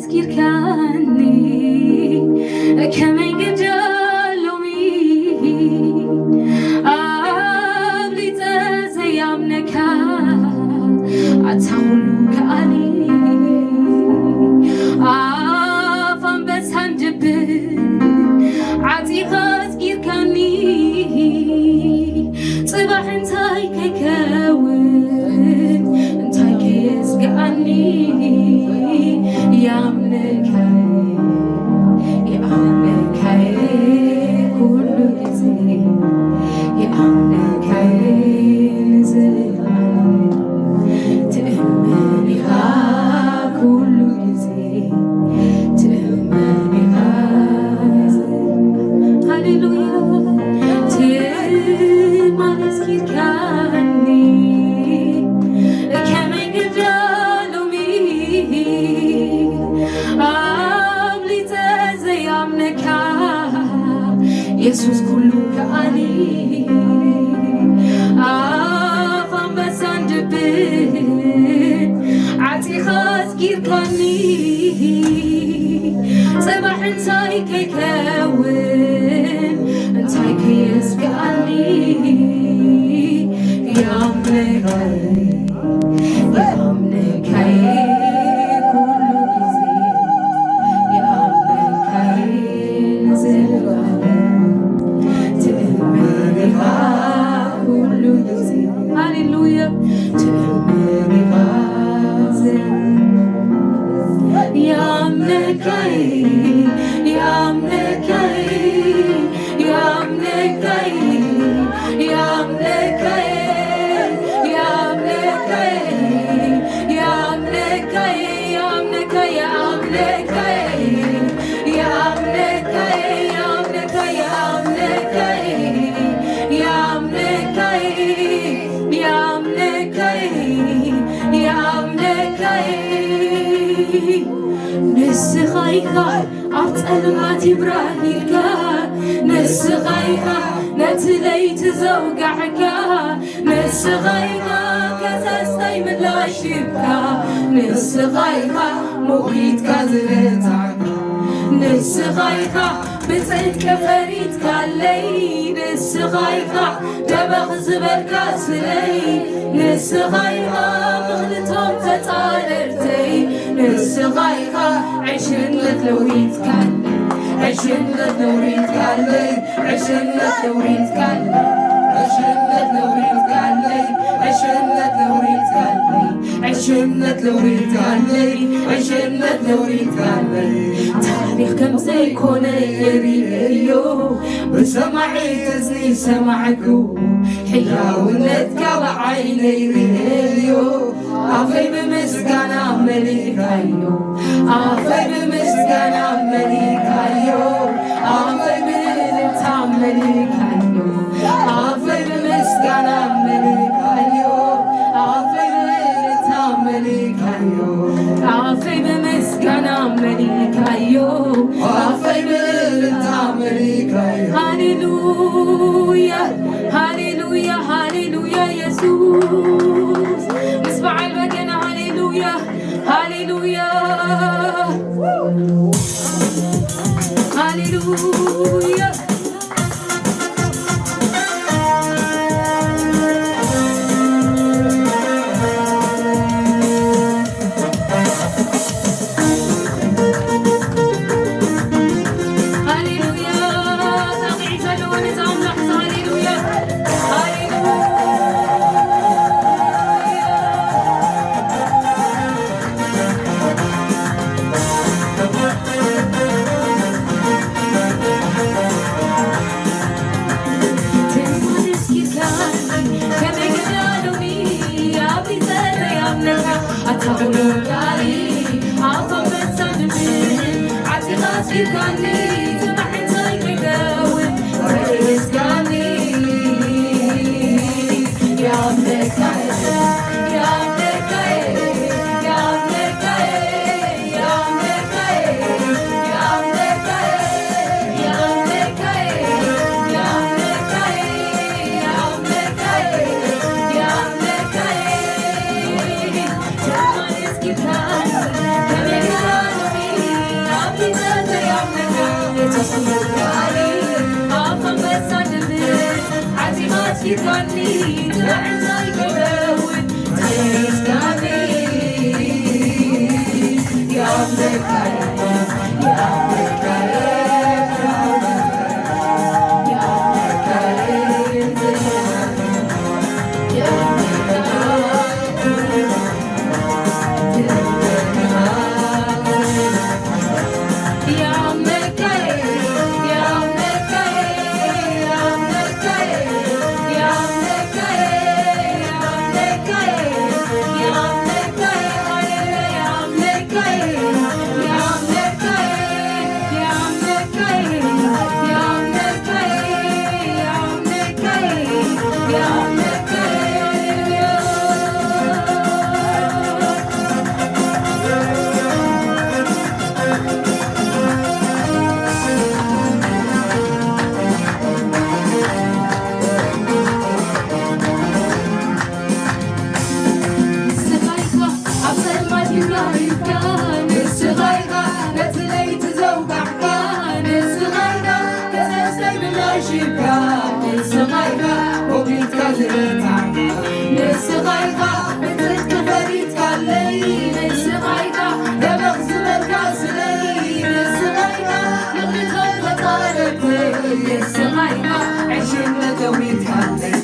ኣመስኪርካኒ ከመይ ግዳ ሎሚ ኣብሊጸ ዘያምነካ ኣታ ኩሉ ከኣሊ ኣፍ ኣንበሳን ድብን ዓጺኻ ኣመስኪርካኒ ጽባሕ እንታይ ከይከውን እንታይ ከየስግኣኒ ይኣምነካየ ይኣምነካየ ኩሉ ግዜ ይኣምነካየ ንዘለዓለም ትእመን ኢኻ ኩሉ ግዜ ትእመን ኢኻ። ሃሌሉያ ትማሊ ኣመስኪርካኒ ከመይ ግዳ ሎሚ ኣብሊጸ ዘያምነካ የሱስ ኩሉ ከኣሊ ኣፍ ኣንበሳን ድብን ዓጺኻ ኣመስኪርካኒ ጽባሕ እንታይ ከይከውን እንታይ ከየስግኣኒ ይኣምነካየ ይኣምነካየ ኩሉ ግዜ ይኣምነካየ ንዘለዓለም ትእመን ኢኻ ኩሉ ግዜ ሃሌሉያ ትእመን ኢኻ ይኣምነካየ ይኣምነካየ ንስኻ ኢኻ ኣብ ጸልማት ይብራህ ኢልካ ንስኻ ኢኻ ነቲ ለይቲ ዘውጋሕካ ንስኻ ኢኻ ከሰስተይ ምላሽ ሂብካ ንስኻ ኢኻ ሙኺትካ ዝረታዕካ ንስኻ ኢኻ ብጽድቂ ፈሪድካለይ ንስኻ ኢኻ ደበኽ ዝበልካ ስለይ ንስኻ ኢኻ ምኽንቶም ተጻረርተይ ንስኻ ኢኻ ዕሽነት ነውሪትካለይ ዕሽነት ነውሪትካለይ ዕሽነት ነውሪትካለይ ዕሽነት ነውሪትካለይ ዕሽነት ነውሪትካለይ ዕሽነት ነውሪትካለይ ዕሽነት ነውሪትካለይ ታሪኽ ከም ዘይኮነ የርእዮ ብሰማዒ እዝኒ ሰማዕኩ ሕያውነትካ ብዓይነይ ርእዮ ኣፈይ ብምስጋና መሊእካዮ ኣፈይ ብምስጋና መሊእካዮ ኣፈይ ብእልልታ መሊእካዮ ኣፈይ ብምስጋና መሊእካዮ ኣፈይ ብእልልታ መሊእካዮ ኣፈይ ብምስጋና መሊእካዮ ኣፈይ ብእልልታ መሊእካዮ ሃሌሉያ ሃሌሉያ ሃሌሉያ የሱስ ምስ በዓል በገና ሃሌሉያ ሃሌሉያ ሃሌሉያ ንስኻ ኢኻ ኣብ ጸልማት ይብራህካ፣ ንስኻ ኢኻ ነቲ ለይቲ ዘውጋሕካ፣ ንስኻ ኢኻ ተሰስተይ ብላሽካ፣ ንስኻ ኢኻ ወጊድካ ዝረታዕካ፣ ንስኻ ኢኻ ብጽድቂ ፈሪድካለይ፣ ንስኻ ኢኻ ደበኽ ዝበልካ ስለይ፣ ንስኻ ኢኻ ንቕድመይ ተጻረፍተይ፣ ንስኻ ኢኻ ዕሽነት ኣዊትካለይ።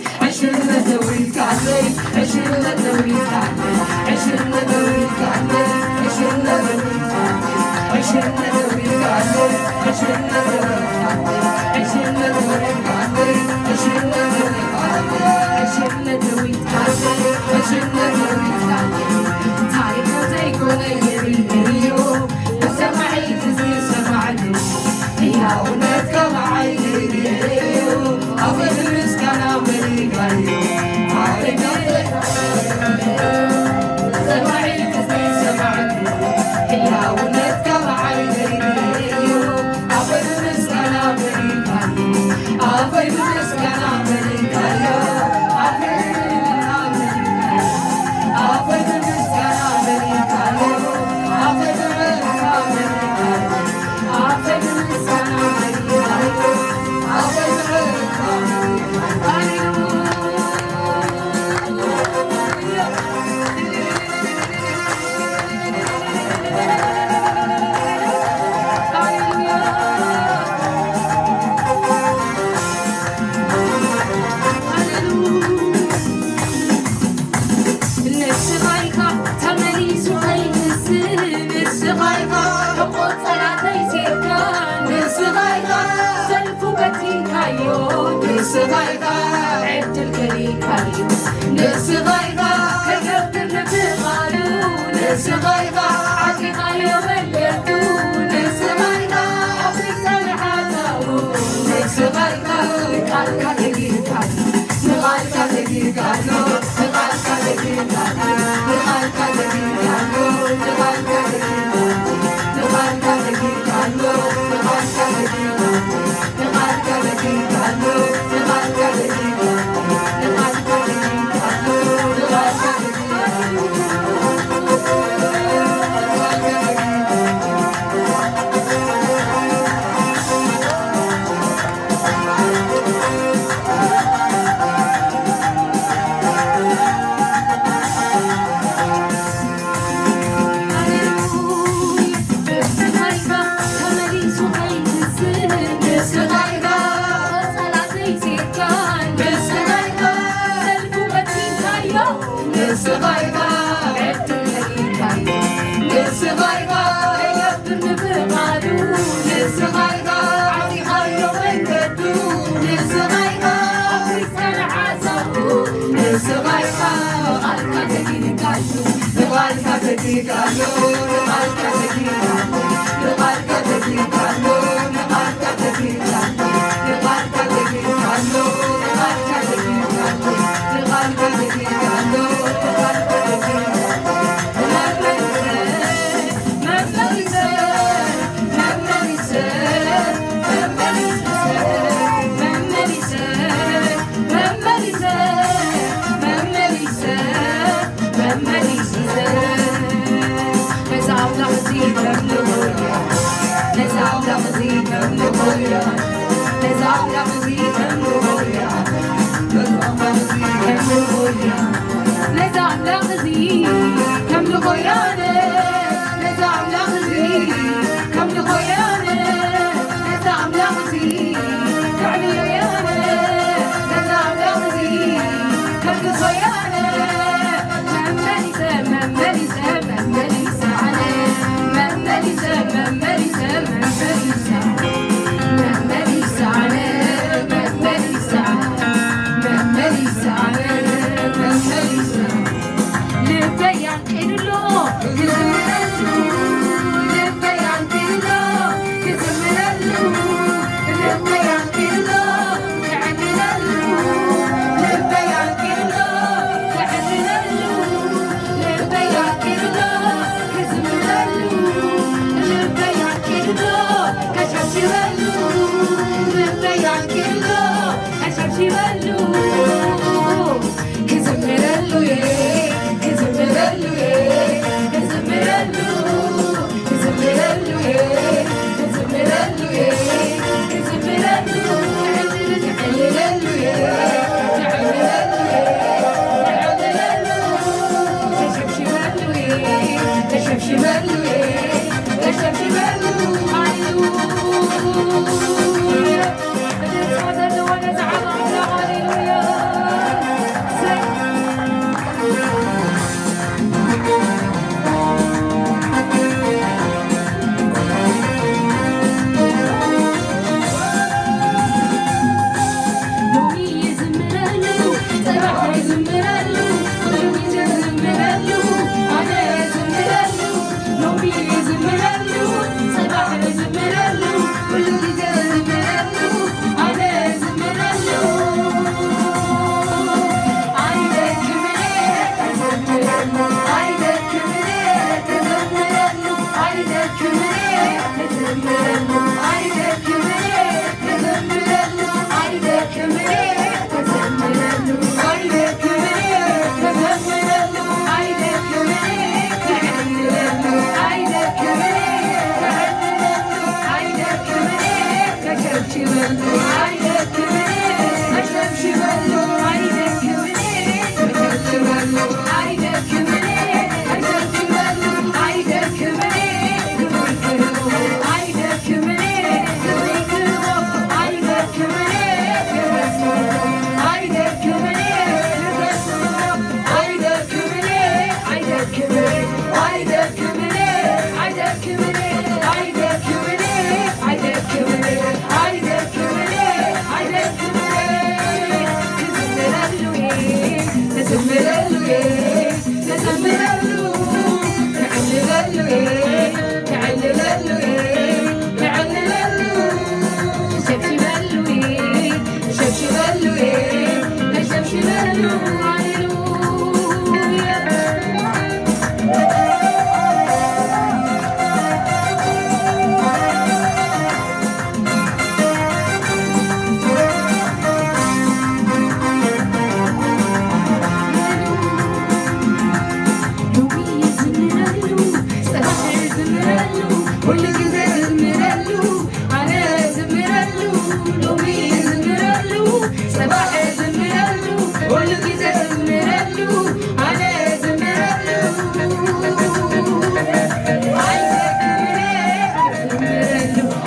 ነዛ ኣምላኽ እዚ ከም ልኾያ፣ ነዛ ኣምላኽ እዚ ከም ልኾያነ፣ ነዛ ኣምላኽ እዚ ከም ልኾያነ፣ ነዛ ኣምላኽ እዚ ከዕብዮያነ፣ ነዛ ኣምላኽ እዚ ከም ልኾያነ። መመሊሰ፣ መመሊሰ፣ መመሊሰ፣ ኣነ መመሊሰ፣ መመሊሰ፣ መመሊሰ፣ መመሊሰ፣ ኣነ መመሊሰ፣ መመሊሰ፣ ኣነ መመሊሰ። ልበይ ኣንቂዱሎ ክዝምረሉ፣ ልበይ ኣንቂዱሎ ክዝምረሉ፣ ልበይ ኣንቂዱሎ ክዕልለሉ፣ ልበይ ኣንቂዱሎ ክዕልለሉ፣ ልበይ ኣንቂዱሎ ክዝምረሉ፣ ልበይ ኣንቂዱሎ ከሸብሽበሉ፣ ልበይ ኣንቂዱሎ ከሸብሽበሉ። ክዝምረሉ እየ፣ ክዝምረሉ እየ፣ ክዝምረሉ፣ ክዝምረሉ እየ፣ ክዝምረሉ እየ፣ ክዝምረሉ፣ ክዕልለሉ እየ፣ ክዕልለሉ እየ፣ ክዕልለሉ፣ ተሸብሽበሉ እየ፣ ተሸብሽበሉ እየ፣ ተሸብሽበሉ፣ ሃሌሉያ። ሎሚ ዝምረሉ፣ ጽባሕ ዝምረሉ፣ ኩሉ ግዜ ዝምረሉ፣ ኣነ ዝምረሉ።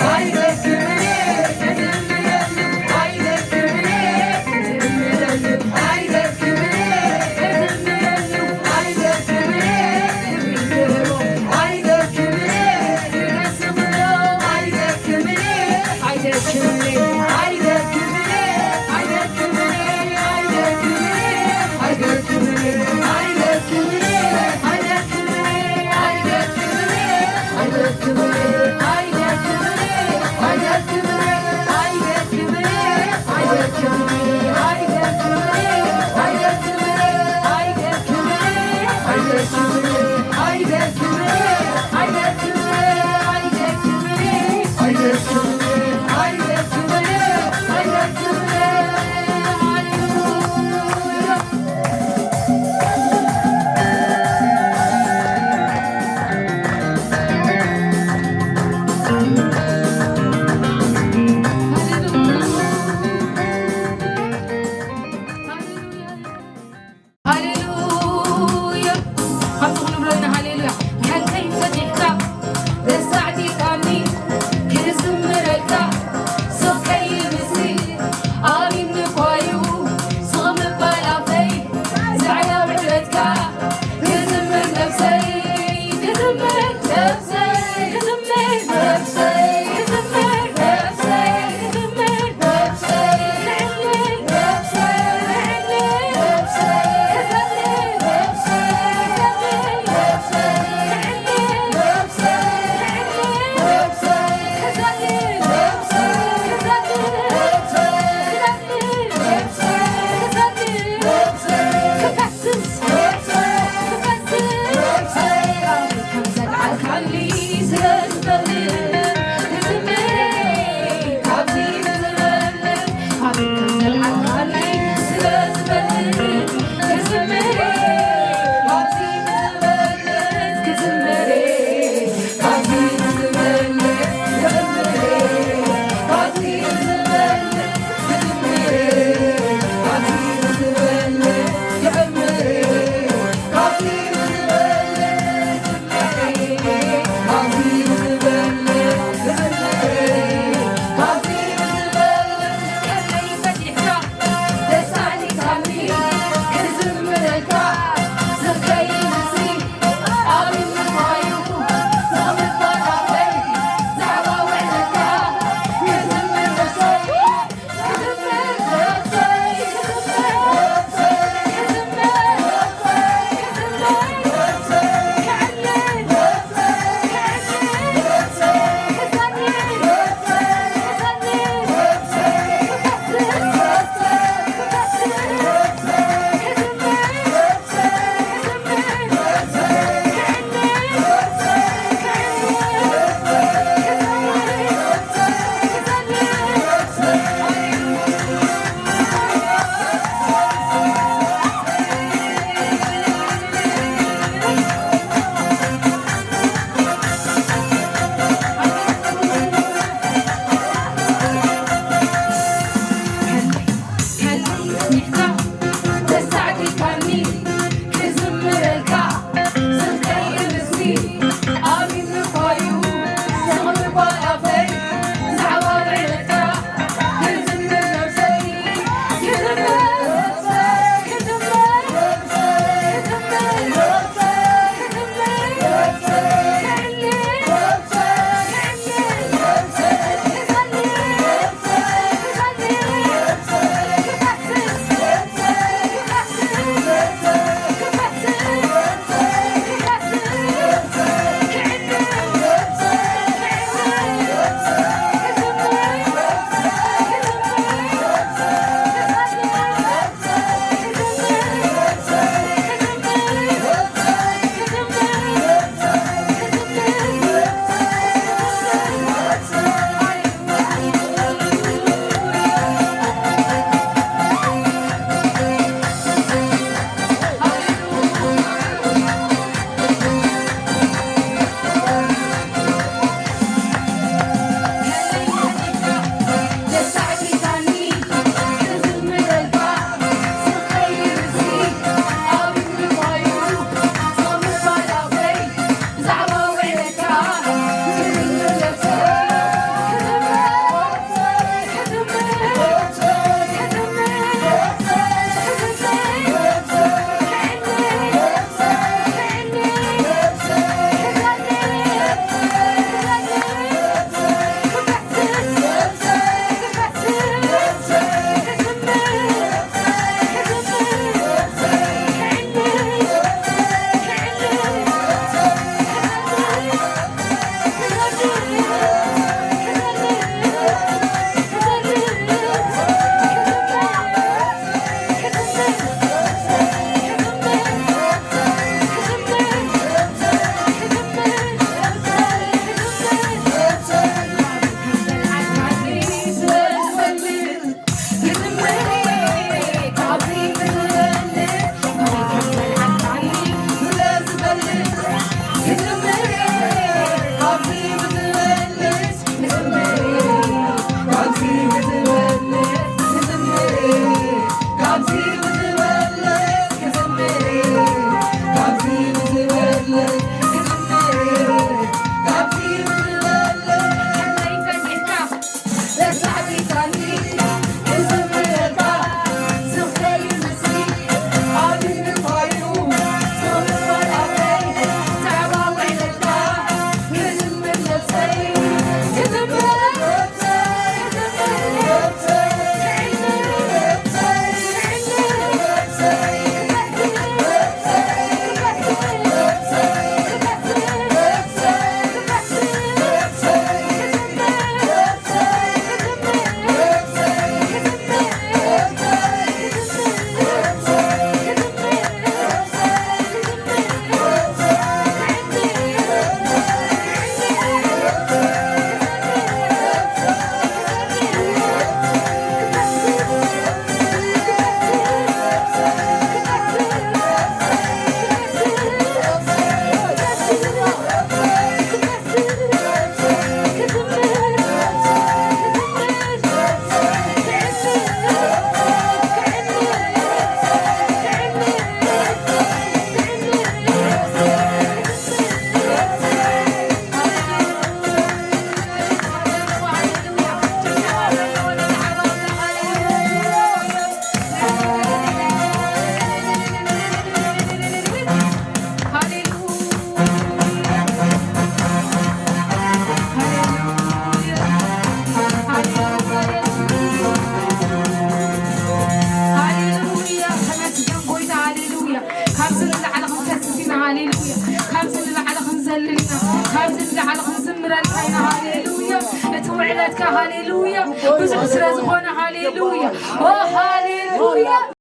ኣይደክምን እየ ክዘምረሉ፣ ኣይደክምን እየ ክዘምረሉ፣ ኣይደክምን እየ ክዘምረሉ፣ ኣይደክምን እየ ሃሌሉያ፣ ተመስገን ጎይታ፣ ሃሌሉያ። ካብዚ ንላዕሊ ክንከስስ ኢና፣ ሃሌሉያ። ካብዚ ንላዕሊ ክንዘልል ኢና፣ ካብዚ ንላዕሊ ክንዝምረልካ ኢና፣ ሃሌሉያ። እቲ ውዕለትካ፣ ሃሌሉያ፣ ብዙሕ ስለ ዝኾነ፣ ሃሌሉያ። ኦ፣ ሃሌሉያ።